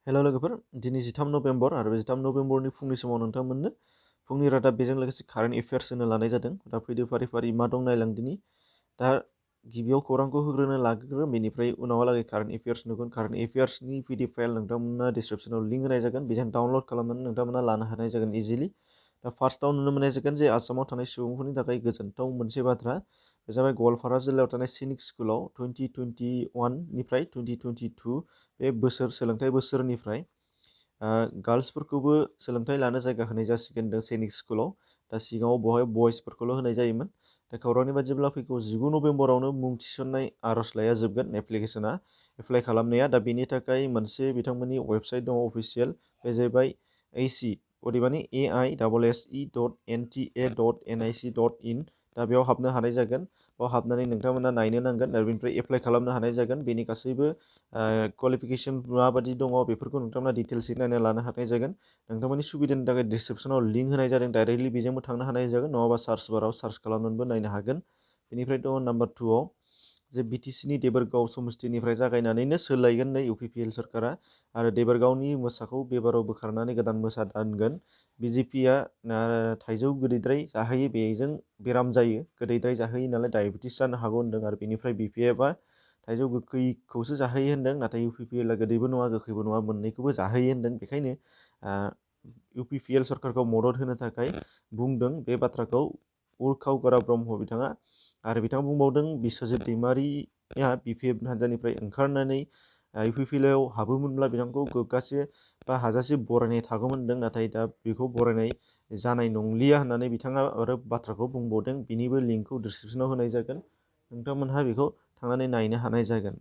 हेल' लोगोफोर, दिनै 13 नभेम्बर आरो बे 13 नभेम्बरनि फुंनि समाव नोंथांमोननो फुंनि रादाब बेजों लोगोसे कारेन्ट एफेयार्स होनो लानाय जादों। दा फैदो फारि फारि मा दं नायलांदिनि। दा गिबियाव खौरांखौ होग्रोनो लाग्रो, बेनिफ्राय उनावहालागै कारेन्ट एफेयार्स नुगोन। कारेन्ट एफेयार्सनि पिडिएफ फाइल नोंथांमोना डिसक्रिपसनाव लिंक होनाय जागोन, बेजों डाउनलड खालामनानै नोंथांमोना लानो हानाय जागोन इजिलि। दा फार्स्टआव नुनो मोननाय जागोन जे आसामाव थानाय सुबुंफोरनि थाखाय गोजोनथाव मोनसे बाथ्रा। बे जाबाय गवालपारा जिल्लायाव थानाय सैनिक स्कुलाव 2021निफ्राय 2022 बे सोलोंथाइ बोसोरनिफ्राय गार्लसफोरखौबो सोलोंथाइ लानो जायगा होनाय जासिगोन दा सैनिक स्कुलाव। दा सिगाङाव बेवहाय बयसफोरखौल' होनाय जायोमोन। दा खौरांनि बादिब्ला फैगौ 19 नभेम्बरावनो मुं थिसन्नाय आर'जलाइया जोबगोन, एप्लिकेसना एप्लाइ खालामनाया। दा बेनि थाखाय मोनसे बिथांमोननि वेबसाइट दङ अफिसियेल, बे जाहैबाय AC अदेबानि ai.se.nta.nic.in। दा बेयाव हाबनो हानाय जागोन। बेयाव हाबनानै नोंथांमोना नायनो नांगोन आरो बेनिफ्राय एप्लाइ खालामनो हानाय जागोन। बेनि गासैबो क्वालिफिकेसन माबायदि दङ बेफोरखौ नोंथांमोना डिटेल्सै नायना लानो हानाय जागोन। नोंथांमोननि सुबिदानि थाखाय डिसक्रिपसनाव लिंक होनाय जादों, डाइरेक्टलि बेजोंबो थांनो हानाय जागोन, नङाबा सार्च बाराव सार्च खालामनानैबो नायनो हागोन। बेनिफ्राय दङ नाम्बार 2आव जे बिटिसिनि देबोरगाव समस्तिनिफ्राय जागायनानैनो सोलायगोन UPPL सरकारा, आरो देबोरगावनि मोसाखौ बेबाराव बोखारनानै गोदान मोसा दानगोन। BJPआ थाइजौ गोदैद्राय जाहोयो, बेजों बेराम जायो, गोदैद्राय जाहोयो नालाय डायबेटिस जानो हागौ होनदों। आरो बेनिफ्राय BPFआ थाइजौ गोखैखौसो जाहोयो होनदों, नाथाय UPPLआ गोदैबो नङा गोखैबो नङा, मोननैखौबो जाहोयो होनदों। बेखायनो UPPL सरकारखौ मदद होनो थाखाय बुंदों बे बाथ्राखौ उर्खाव गोरा ब्रह्म बिथाङा। आरो बिथाङा बुंबावदों बिस्वजित दैमारिया BPF हान्जानिफ्राय ओंखारनानै UPPLआव हाबोमोनब्ला बिथांखौ गोग्गासे बा हाजासे बरायनाय थागौमोन होनदों, नाथाय दा बेखौ बरायनाय जानाय नंलिया होननानै बिथाङा आरो बाथ्राखौ बुंबावदों। बिनिबो लिंकखौ डिसक्रिपसनाव होनाय जागोन, नोंथांमोनहा बेखौ थांनानै नायनो हानाय जागोन।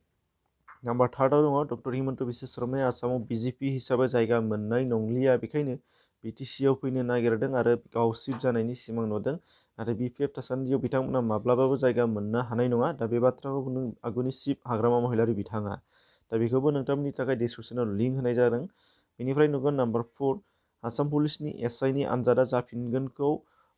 नाम्बार 3आव दङ डक्टर हिमन्त बिश्व शर्माया आसामाव BJP हिसाबै जायगा मोननाय नंलिया, बेखायनो BTCआव फैनो नागिरदों आरो गाव चिफ जानायनि सिमां नुदों। नाथाय BPF थासान्दियाव बिथांमोना माब्लाबाबो जायगा मोननो हानाय नङा। दा बे बाथ्राखौ बुंदों आगुनि चिफ हाग्रामा महिलारि बिथाङा। दा बेखौबो नोंथांमोननि थाखाय डिसक्रिपसनाव लिंक होनाय जादों। बेनिफ्राय नुगोन नाम्बार 4, आसाम पुलिसनि SIनि आनजादा जाफिनगोनखौ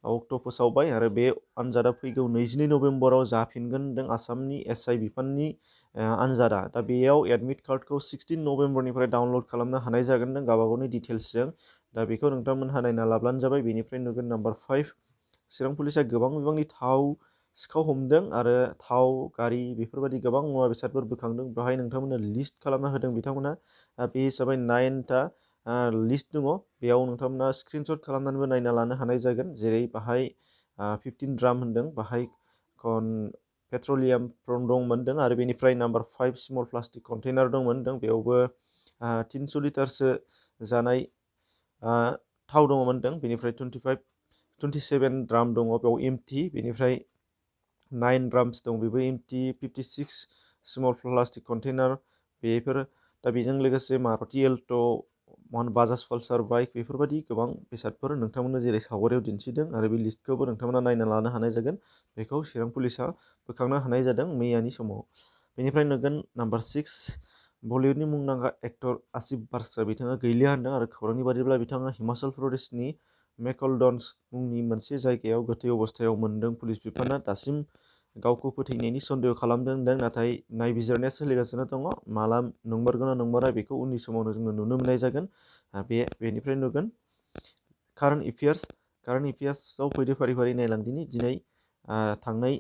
अक्ट' फोसावबाय, आरो बे आनजादा फैगौ 22 नभेम्बराव जाफिनगोन होनदों आसामनि SI बिफाननि आनजादा। दा बेयाव एडमिट कार्डखौ 16 नभेम्बरनिफ्राय डाउनलड खालामनो हानाय जागोन नों गावबागावनि डिटेल्सजों। दा बेखौ नोंथांमोनहा नायना लाब्लानो जाबाय। बेनिफ्राय नुगोन नाम्बार 5, चिरां पुलिसा गोबां बिबांनि थाव सिखाव हमदों आरो थाव गारि बेफोरबायदि गोबां मुवा बेसादफोर बोखांदों। बेवहाय नोंथांमोननो लिस्ट खालामना होदों बिथांमोना। बे हिसाबै 9टा लिस्ट दङ, बेयाव नोंथांमोना स्क्रिनशट खालामनानैबो नायना लानो हानाय जागोन। जेरै बाहाय 15 ड्राम होनदों, बाहाय पेट्रलियाम दंमोन, आरो बेनिफ्राय नाम्बार 5 स्मल प्लास्टिक कन्टेनार दंमोन, बेयावबो 300 लिटारसो जानाय थाव दङमोन। बेनिफ्राय 27 ड्राम दङ, बेयाव एम्पटि। बेनिफ्राय 9 ड्राम्स दं, बेबो एम्पटि। 56 स्मल प्लास्टिक कन्टेनार बेफोर। दा बेजों लोगोसे मारुति एल्ट', बाजाज पालसार बाइक, बेफोरबायदि गोबां बेसादफोर नोंथांमोननो जेरै सावगारियाव दिन्थिदों, आरो बे लिस्टखौबो नोंथांमोना नायना लानो हानाय जागोन। बेखौ चिरां पुलिसा बोखांनो हानाय जादों मैयानि समाव। बेनिफ्राय नुगोन नाम्बार 6, बलिउडनि मुंदांखा एक्टर आसिफ बारसा बिथाङा गैलिया होनदों, आरो खौरांनि बादिब्ला बिथाङा हिमाचल प्रदेशनि मेकलडन्स मुंनि मोनसे जायगायाव गोथै अबस्थायाव मोनदों। पुलिस बिफाना दासिम गावखौ फोथैनायनि सन्देह खालामदों होनदों, नाथाय नायबिजिरनाया सोलिगासिनो दङ। माला नंमारगोन ना नंमारा बेखौ उननि समावनो जोङो नुनो मोननाय जागोन। बेनिफ्राय नुगोन कारेन्ट एफेयार्सआव फैदो फारि फारि नायलांदिनि। दिनै थांनाय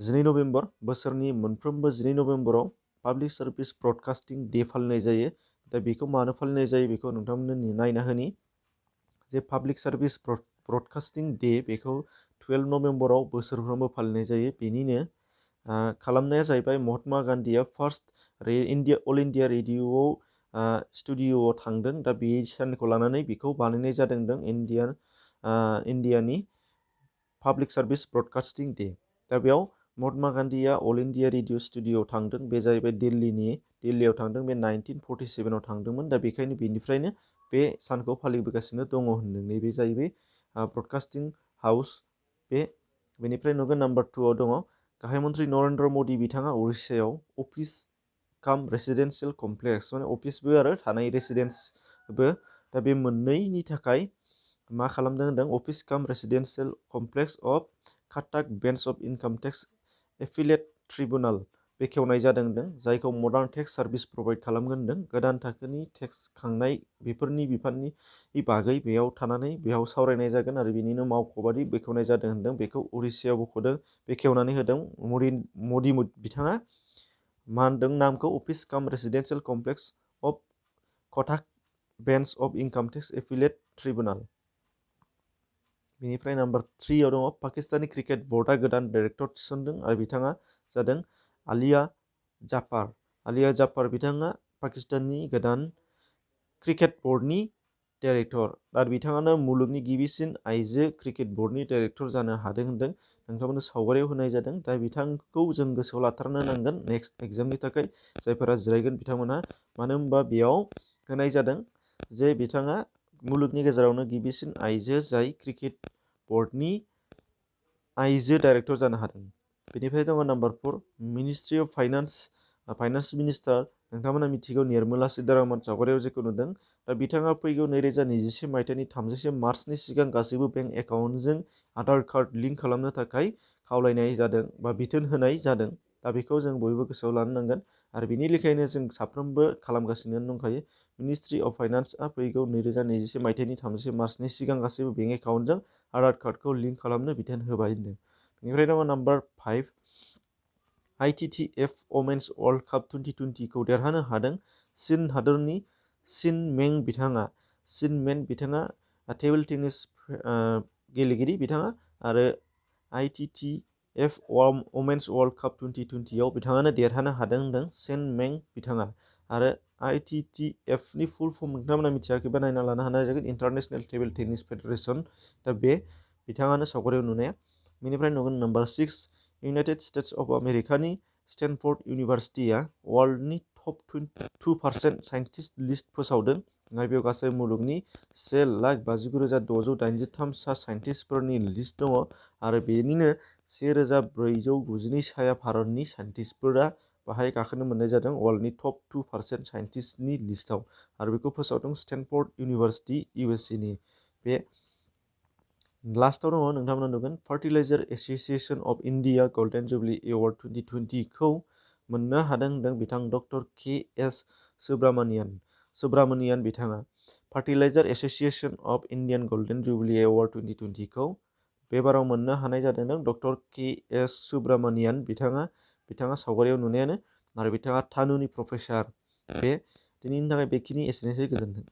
12 नभेम्बर, बोसोरनि मोनफ्रोमबो 12 नभेम्बराव पाब्लिक सार्भिस ब्रडकास्टिं डे फालिनाय जायो। दा बेखौ मानो फालिनाय जायो बेखौ नोंथांमोननो नायना होनि। जे पाब्लिक सार्भिस ब्रडकास्टिं डे बेखौ 12 नभेम्बराव बोसोरफ्रोमबो फालिनाय जायो। बेनिनो खालामनाया जाहैबाय महात्मा गान्धीया फार्स्ट अल इन्डिया रेडिअ'आव स्टुडिअ'आव थांदों। दा बे सानखौ लानानै बेखौ बानायनाय जादों इन्डियानि पाब्लिक सार्भिस ब्रडकास्टिं डे। दा बेयाव महात्मा गान्धीया अल इन्डिया रेडिअ स्टुडिअ'आव थांदों, बे जाहैबाय दिल्लीयाव थांदों, बे 1947आव थांदोंमोन। दा बेखायनो बेनिफ्रायनो बे सानखौ फालिबोगासिनो दङ होनदों। नैबे जाहैबाय ब्रडकास्टिं हाउस। बेनिफ्राय नुगोन नाम्बार 2आव दङ गाहाय मन्त्रि नरेन्द्र मदि बिथाङा उरिष्यायाव अफिस काम रेसिडेन्सियेल कमप्लेक्स, माने अफिसबो आरो थानाय रेसिडेन्सबो, दा बे मोननैनि थाखाय मा खालामदों होनदों, office cum residential complex of Cuttack bench of income tax appellate tribunal, बेखेवनाय जादों होनदों, जायखौ मडार्न टेक्स सार्भिस प्रभाइड खालामगोन होनदों। गोदान थाखोनि टेक्स खांनाय बेफोरनि बिफाननि बागै बेयाव थानानै बेयाव सावरायनाय जागोन आरो बिनिनो मावख'बादि बेखेवनाय जादों होनदों। बेखौ उरिष्यायाव बेखेवनानै होदों। मदि बिथाङा मा होनदों नामखौ office cum residential complex of Cuttack bench of income tax appellate tribunal. बेनिफ्राय नाम्बार 3 दङ पाकिस्तानी क्रिकेट बर्डआ गोदान डाइरेक्टर थिसनदों आरो बिथाङा जादों आलिया जाफार। आलिया जाफार बिथाङा पाकिस्ताननि गोदान क्रिकेट बर्डनि डाइरेक्टर आरो बिथाङानो मुलुगनि गिबिसिन आइजो क्रिकेट बर्डनि डाइरेक्टर जानो हादों होनदों। नोंथांमोननो सावगारियाव होनाय जादों। दा बिथांखौ जों गोसोआव लाथारनो नांगोन नेक्स्ट एग्जामनि थाखाय जायफोरा जिरायगोन बिथांमोना, मानो होनबा बेयाव होनाय जादों जे बिथाङा मुलुगनि गेजेरावनो गिबिसिन आइजो जाय क्रिकेट बर्डनि आइजो डाइरेक्टर जानो हादों। बेनिफ्राय दङ number 4 ministry of finance minister. नोंथांमोना मिथिगौ निर्मला सीतारामन सावगारियाव जेखौ नुदों। दा बिथाङा फैगौ 2021 मायथाइनि 30 मार्चनि सिगां गासैबो बेंक एकाउन्टजों आधार कार्ड लिंक खालामनो थाखाय खावलायनाय जादों बा बिथोन होनाय जादों। दा बेखौ जों बयबो गोसोआव लानो नांगोन आरो बिनि लेखायैनो जों साफ्रोमबो खालामगासिनो दंखायो। मिनिस्ट्रि अफ फाइनान्सआ फैगौ 2021 मायथाइनि 30 मार्चनि सिगां गासैबो बेंक एकाउन्टजों आधार कार्डखौ लिंक खालामनो बिथोन होबाय होनदों। बेनिफ्राय दङ number 5 ITTF women's world cup 2020 खौ देरहानो हादों चीन हादरनि चिन में बिथाङा। टेबोल टेनिस गेलेगिरि बिथाङा आरो ITTF वमेन्स वर्ल्ड काप 2020 आव बिथाङानो देरहानो हादों होनदों चिन में बिथाङा। आरो ITTF नि फुल फर्म नोंथांमोना मिथियाखैबा नायना लानो हानाय जागोन, इन्टारनेशनेल टेबोल टेनिस फेडारेसन। दा बे बिथाङानो सावगारियाव नुनाया। बेनिफ्राय नुगोन नाम्बार 6 इउनाइटेड स्टेट्स अफ आमेरिकानि स्टेनफर्ड इउनिभारसिटिया वर्ल्डनि टप 2% साइन्टिस्ट लिस्ट फोसावदों आरो बेयाव गासै मुलुगनि 1,59,683 सा साइन्टिस्टफोरनि लिस्ट दङ आरो बेनिनो 1,492 साया भारतनि साइन्टिस्टफोरा बाहाय गाखोनो मोननाय जादों वर्ल्डनि टप 2% साइन्टिस्टनि लिस्टआव आरो बेखौ फोसावदों स्टेनफर्ड इउनिभारसिटि USA नि। बे लास्टआव दङ नोंथांमोना नुगोन fertiliser association of India golden jubilee award 2020 खौ मोननो हादों होनदों बिथां डक्टर KS सुब्रामनियान बिथाङा। Fertiliser association of Indian golden jubilee award 2020 खौ बे बाराव मोननो हानाय जादों डक्टर KS सुब्रामनियान बिथाङा सावगारियाव नुनायानो आरो बिथाङा थानुनि प्रफेसार। दिनैनि थाखाय बेखिनि एसेनोसै, गोजोन्थों।